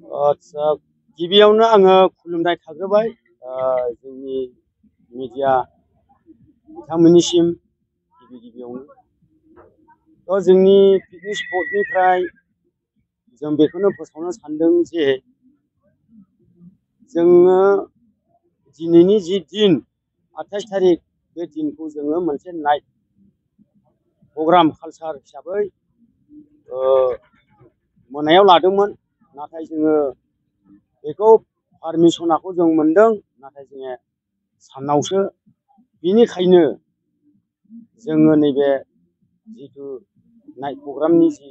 आदसा गिबियावनो आङो खुलुमनाय थाग्रोबाय जोंनि मिडिया बिथांमोननिसिम गिबियावनो जोंनि पिकनिक स्पटनिफ्राय जों बेखौनो फोसावनो सानदों जे जोङो दिनैनि जि दिन 28 थारिख बे दिनखौ जोङो मोनसे नाइट प्रग्राम कालचार हिसाबै मोनायाव लादोंमोन नाथाय जोङो बेखौ पारमिसनखौ जों मोनदों नाथाय जोङो सानावसो बिनिखायनो जोङो नैबे जिथु नाइट प्रग्रामनि जि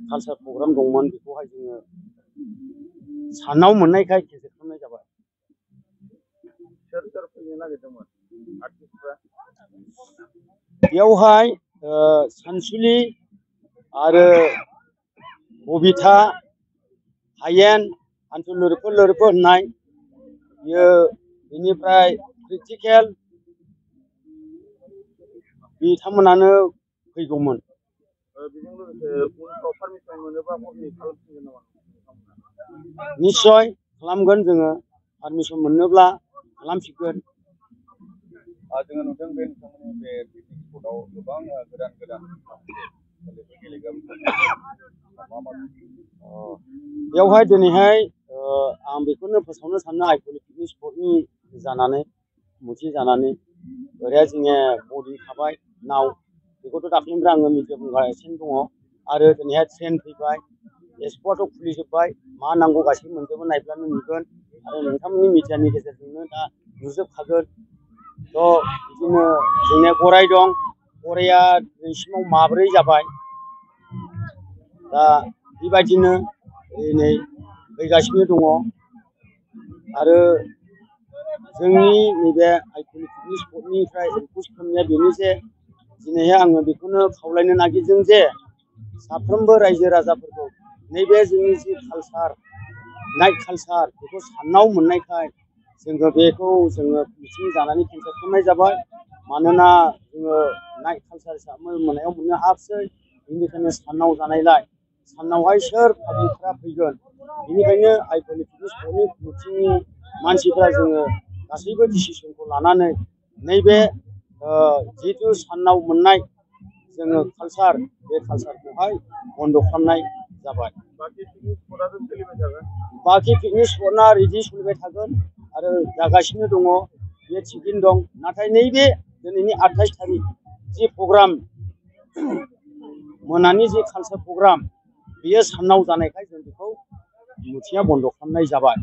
कालचार प्रग्राम दंमोन बेखौहाय जोङो सानाव मोननायखाय केन्सेल खालामनाय जाबाय। सोर सोर फैनो नागिरदोंमोन आर्टिस्टफ्रा? बेयावहाय सानसुलि आरो बबिता हायेन आन्थु लोरफो लोरफो होननाय बियो बेनिफ्राय प्रेक्टिकेल बिथांमोनानो फैगौमोन। बेजों लोगोसे उनफ्राव पारमिसन मोनोबा हरनि खालामफिनगोन नामा? निश्चय खालामगोन जोङो पारमिसन मोनोब्ला खालामफिनगोन। जोङो नुदों बे नोंथांमोननि बे पिकनिक स्पटआव गोबां गोदान गोदान गेलेग्रा बेवहाय दिनैहाय आं बेखौनो फोसावनो सानो आइकनिक पिकनिक स्पटनि जानानै मोनसे जानानै ओरैहाय जोंनिया बडि थाबाय नाव बेखौथ' दाख्लैनिफ्राय आङो मिडिया बुंगासिनो दङ आरो दिनैहाय ट्रेन फैबाय एक्सप'आथ' खुलिजोब्बाय मा नांगौ गासैबो मोनजोबो नायब्लानो नुगोन आरो नोंथांमोननि मिडियानि गेजेरजोंनो दा नुजोबखागोन। बिदिनो जोंनिया गराय दं गराया दिनैसिमाव माब्रै जाबाय दा बेबायदिनो नै फैगासिनो दङ आरो जोंनि नैबे आइकनिक पिकनिक स्पटनिफ्राय रिकुवेस्ट खालामनाया बेनो जे दिनैहाय आङो बेखौनो खावलायनो नागिरदों जे साफ्रोमबो रायजो राजाफोरखौ नैबे जोंनि जि कालचार नाइट कालचार बेखौ सानाव मोननायखाय जोङो बेखौ जोङो मिथिं जानानै केन्सेल खालामनाय जाबाय मानोना जोङो नाइट कालचार हिसाबै मोनायाव मोननो हायाखिसै बेनिखायनो सानाव जानायलाय सानावहाय सोर पाब्लिकफ्रा फैगोन बेनिखायनो आइकनिक पिकनिक स्पटनि कमिटिनि मानसिफ्रा जोङो गासैबो डिसिसनखौ लानानै नैबे जिहेतु सानाव मोननाय जोङो कालचार बे कालचारखौहाय बन्द' खालामनाय जाबाय। बाखि पिकनिक स्पटना रेडि सोलिबाय थागोन आरो जागासिनो दङ बे थिगैनो दं नाथाय नैबे दिनैनि 28 थारिख जि प्रग्राम मोनानि जि कालचार प्रग्राम बेयो सानाव जानायखाय जों बेखौ कमिटिया बन्द' खालामनाय जाबाय।